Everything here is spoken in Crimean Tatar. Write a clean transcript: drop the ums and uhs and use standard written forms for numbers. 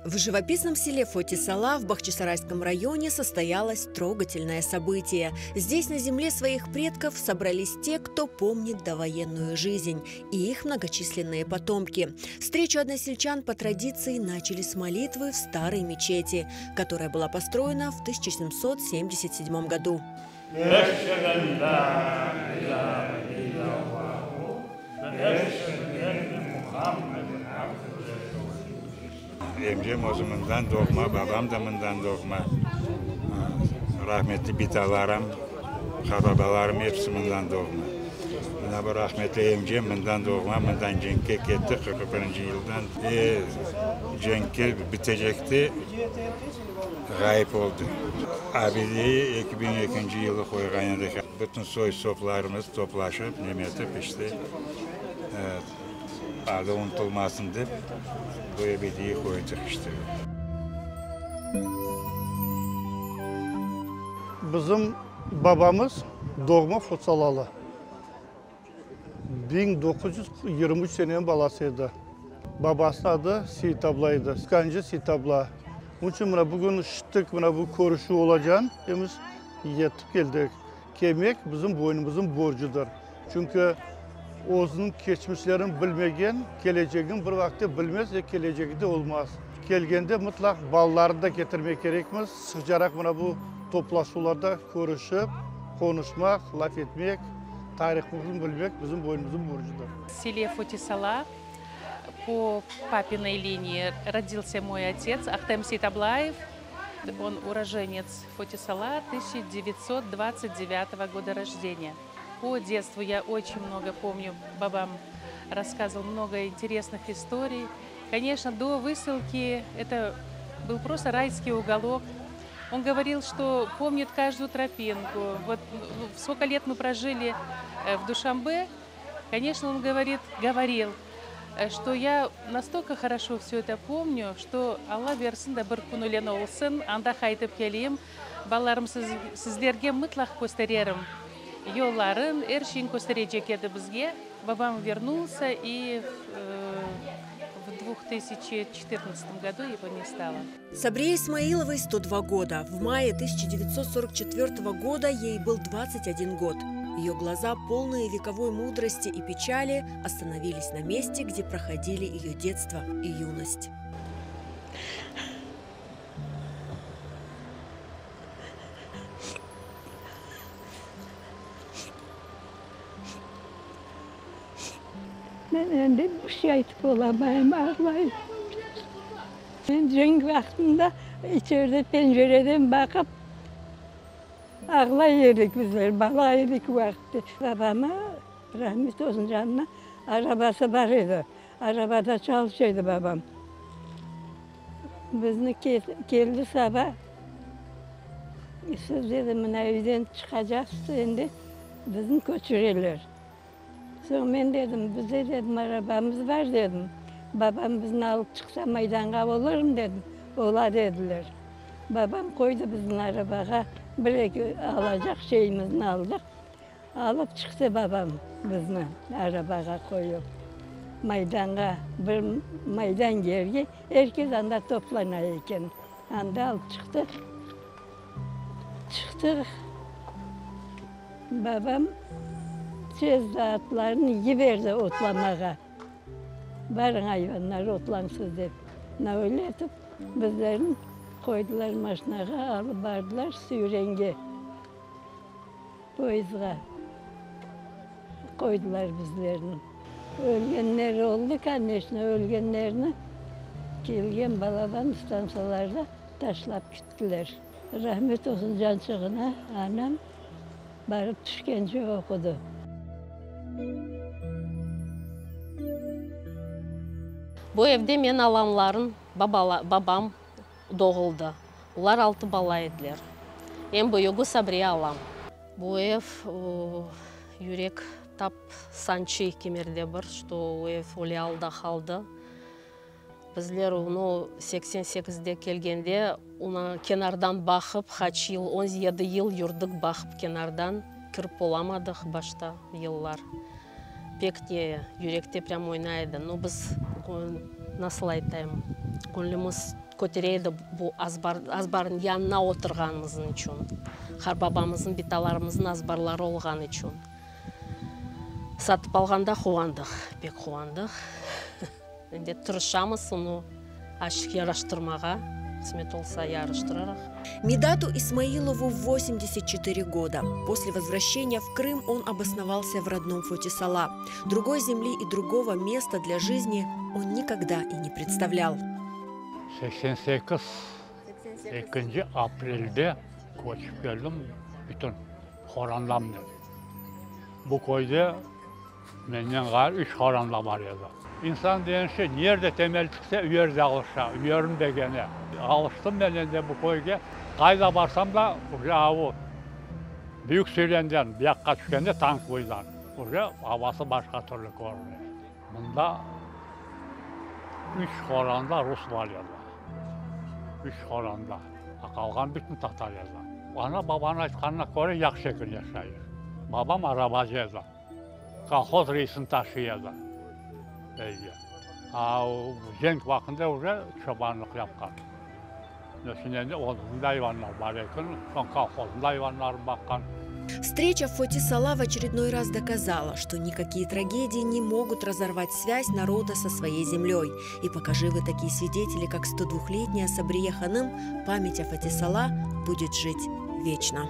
В живописном селе Фотисала в Бахчисарайском районе состоялось трогательное событие. Здесь, на земле своих предков, собрались те, кто помнит довоенную жизнь и их многочисленные потомки. Встречу односельчан по традиции начали с молитвы в старой мечети, которая была построена в 1777 году. Emcem özü mından doğma, babam da mından doğma. Rahmetli bitalarım, qartbabalarım episi mından doğma. Mına bu rahmetli emcem mından doğma, mından cenkke ketti 41-nci yıldan. E, cenkke bitecekte ğayıp oldı. Abideyi 2002-nci yılı qoyğan edik. Bütün soy-soplarımız toplaşıp, nemetip işte, Adı unutılmasın dep, bu ebediyi qoydıq işte. Bizim babamız doğma Fotsalalı. 1923 seneniñ balası edi. Babasınıñ adı Seitabla edi, Skancı Seitabla. Onıñ içün mına bugün işittik, mına bu körüşüv olacağını, emiz yetip keldik. Kelmek bizim boynumıznıñ borcudır. Çünki özüniñ keçmişlerini bilmegen, kelecegini bir vaqıtte bilmez ve kelecegi de olmaz. Kelgende mıtlaq balalarını da ketirmek kerekmiz, sıqcaraq mına bu toplaşuvlarda körüşip, qonuşmaq, laf etmek, tarihımıznı bilmek bizim boynumıznıñ borcudır. Sele Fotisala, po papinoy linii rodilsâ moy otets Ahtem Seytablayev, on urojenets Fotisala 1929 года рождения. По детству я очень много помню, бабам рассказывал много интересных историй. Конечно, до высылки это был просто райский уголок. Он говорил, что помнит каждую тропинку. Вот ну, сколько лет мы прожили э, в Душамбе, конечно, он говорит, говорил, э, что я настолько хорошо все это помню, что Alla bersin de bir kün ölen olsun, anda qaytıp keleyim, balalarım sizlerge mıtlaq köstererim yolların, er şeyin kösterecek edi bizge. Babam verнулся и в 2014 году его не стало. Сабрие Исмаиловой 102 года. В мае 1944 года ей был 21 год. Ее глаза, полные вековой мудрости и печали, остановились на месте, где проходили ее детство и юность. Men endi bir şey aytıp olamayım, ağlayım. Men cenk vaqtında içeride pencereden baqıp ağlay edik bizler, bala edik o vaqıtte. Babama, rahmet olsun canına, arabası bar edi, arabada çalışa edi babam. Bizni keldi saba, siz dedi, mına evden çıqacaqsız endi, bizni köçüreler. Soñ men dedim, bizde dedim arabamız bar dedim, babam bizni alıp çıqsa maydanğa olurmı dedim, ola dediler. Babam qoydı bizni arabağa, bir-eki alacaq şeyimizni aldıq, alıp çıqtı babam bizni arabağa qoyıp maydanğa, bir maydan yerge, er kes anda toplana eken, anda alıp çıqtı, çıqtıq. Babam tez atlarını yiberdi otlamağa. Barıñ, ayvanlar, otlañsız dep. Mına öyle etip bizlerni qoydılar maşinağa, alıp bardılar Süyrenge, poyezdğa qoydılar bizlerni. Ölgenler oldı, koneçno, ölgenlerni kelgen balaban stantsiyalarda taşlap kettiler. Rahmet olsun cançığına, anam barıp tüşkence oqudı. Bu evde men alanların babam doğuldı. Olar altı bala ediler. Eñ büyügi Sabriye alam. Bu ev yürek tap sançıy kimerde bir, şto o ev öyle alda qaldı. Bizler onı 88-de kelgende, onı kenardan baqıp, qaç yıl, on yedi yıl yurdik baqıp kenardan, kirip olamadıq başta yıllar. Pek ne, yürekte prâm oynay edi. No, biz, nasıl aytayım, göñlümiz. Kötere edi bu azbar, azbarnıñ yanına oturğanımızın içün, qarbabamıznıñ, bitalarımıznıñ azbarları olğanı içün. Satıp alğanda quvandıq, pek quvandıq. Endi tırışamız onı azçıq yaraştırmağa, qısmet olsa yaraştırırıq. Midatu Ismailovu 84 года. После возвращения в Крым он обосновался в родном Фотисала. Другой земли и другого места для жизни он никогда и не представлял. 88 2 aprelde köçip keldim bütün qorantamnen. Bu köyde menden ğayrı üç qoranta bar edi. İnsan degen şey nerde temel tikse, o yerde alışa, o yerin begene. Alıştım men endi bu köyge. Qayda barsam da, uje avu Büyük Süyrenden bu yaqqa tüşkende tank boydan, uje avası başqa türlü körüne. Mında üç qoranda rus bar edi. Üç qoranda. A qalğan bütün tatar edi. Ana babanıñ aytqanına köre yahşı eken yaşayış. Babam arabacı edi. Kolhoz reisini taşıy edi evge. A cenk vaqtında uje çobanlıq yapqan. Şimdi endi özüniñ de ayvanları bar eken, soñ kolhoznıñ da ayvanlarını baqqan. Встреча в Фотисала в очередной раз доказала, что никакие трагедии не могут разорвать связь народа со своей землей. И пока живы такие свидетели, как 102-летняя Сабрие Ханым, память о Фатисала будет жить вечно.